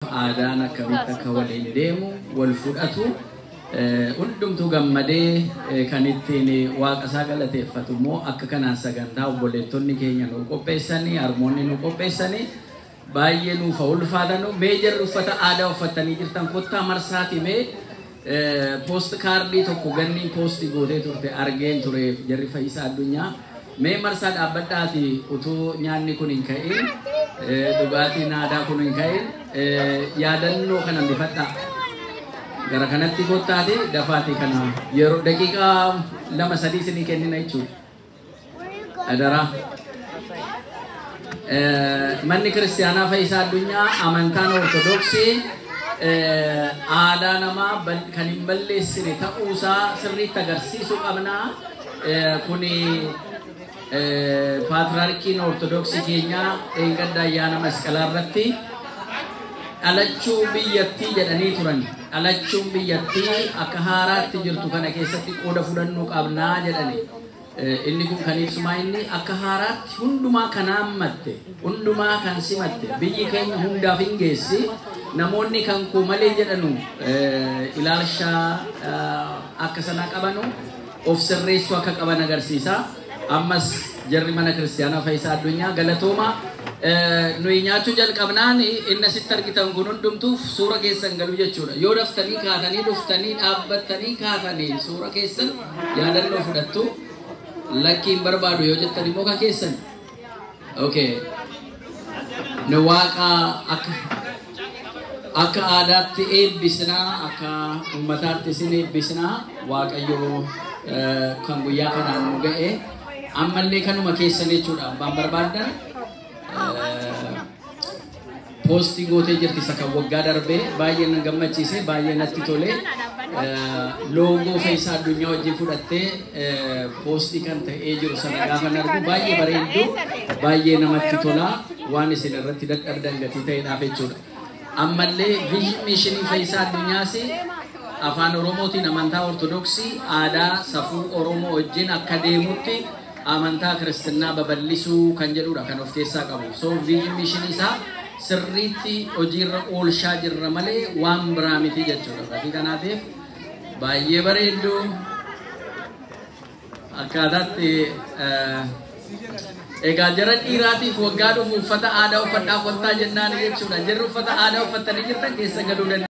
Aadaan akkamitti akka waliin deemu wal fudhatu hundumtuu gammadee kan ittiin waaqa isaa galateeffatu immoo akka kanaan sagantaa obboleettonni keenya nu qopheessanii, harmoonni nu qopheessanii baay'ee nuuf ulfaatanu. Mee jarri uffata aadaa uffattanii jirtan kottaa marsaati. Mee poost kaardii tokko ganniin poostii gootee turte argeen ture. Jarri Fayyisaa Addunyaa, mee marsaa dhaabbadhaati. Utuu nyaanni kun hin ka'in, dhugaatiin aadaa kun hin ka'in, yaadannoo kana bifadhaa. Gara kanatti kottaati dafaati. Kana yeroo daqiiqaa 2 3 isinii kennina jechuudha. Adaraa. Manni Kiristaanaa Fayyisaa Addunyaa amantaan Ortodoksii aadaa namaa kan hin balleessine ta'uusaa sirriitti agarsiisuu qabna. Kuni paatriyaarkiin Ortodoksii keenyaa dheengadda ayyaana masqalaa irratti dhalachuu biyyattii jedhanii turan. Dhalachuun biyyattii akka haaraatti jirtu kana keessatti qooda fudhannuu qabnaa jedhani. Inni kun kan ibsumaa inni akka haaraatti hundumaa kan haammatte, hundumaa kan simatte, biyyi keenya hundaaf hin geessi. Namoonni kan koo malee jedhanu ilaalcha akka sanaa qabanu of sirreessuu akka qaban agarsiisa. Ammas jarri mana Kiristaanaa Fayyisaa Addunyaa galatooma. Nuyi nyaachuu jalqabnaan inni asitti argitan kun hundumtuuf suura keessan galu jechuudha. Yoo daftanii kaatanii dhuftanii dhaabbattanii kaatanii suura keessan yaadannoo fudhattu. Lakkiin barbaadu yoo jettan immoo kan keessan. Okay. Nu waaqa akka aadaatti eebbisnaa, akka uummataatti isin eebbisnaa. Waaqayyo kan guyyaa kanaan nu ga'e ammallee kanuma keessan jechuudha. Abbaan barbaaddan poostii gootee jirti. Isa kan waggaa darbee baay'ee na gammachiise, baay'ee natti tole. Loogoo Fayyisaa Addunyaa wajjin fudhattee poostii kan ta'ee jiru sana gaafa argu baay'ee bareeddu, baay'ee namatti tola, waan isin irratti dadhabdan gatii ta'eedhaaf jechuudha. Ammallee vision missionii Fayyisaa Addunyaas afaan Oromootiin amantaa Ortodoksii aadaa safuu Oromoo wajjin akka deemutti amantaa Kiristinnaa babal'isuu kan jedhudha kan of keessaa qabu. So vision missionii isaa sirriitti hojiirra oolchaa jirra malee waan biraa miti jechuudha. Gatii kanaatiif baay'ee bareeddu akkaataatti. Egaa jara dhiiraatiif waggaa dhufu uffata aadaa uffadhaa kottaa jennaan jechuudha. Jarri uffata aadaa uffattanii jirtan keessa galuu danda'u.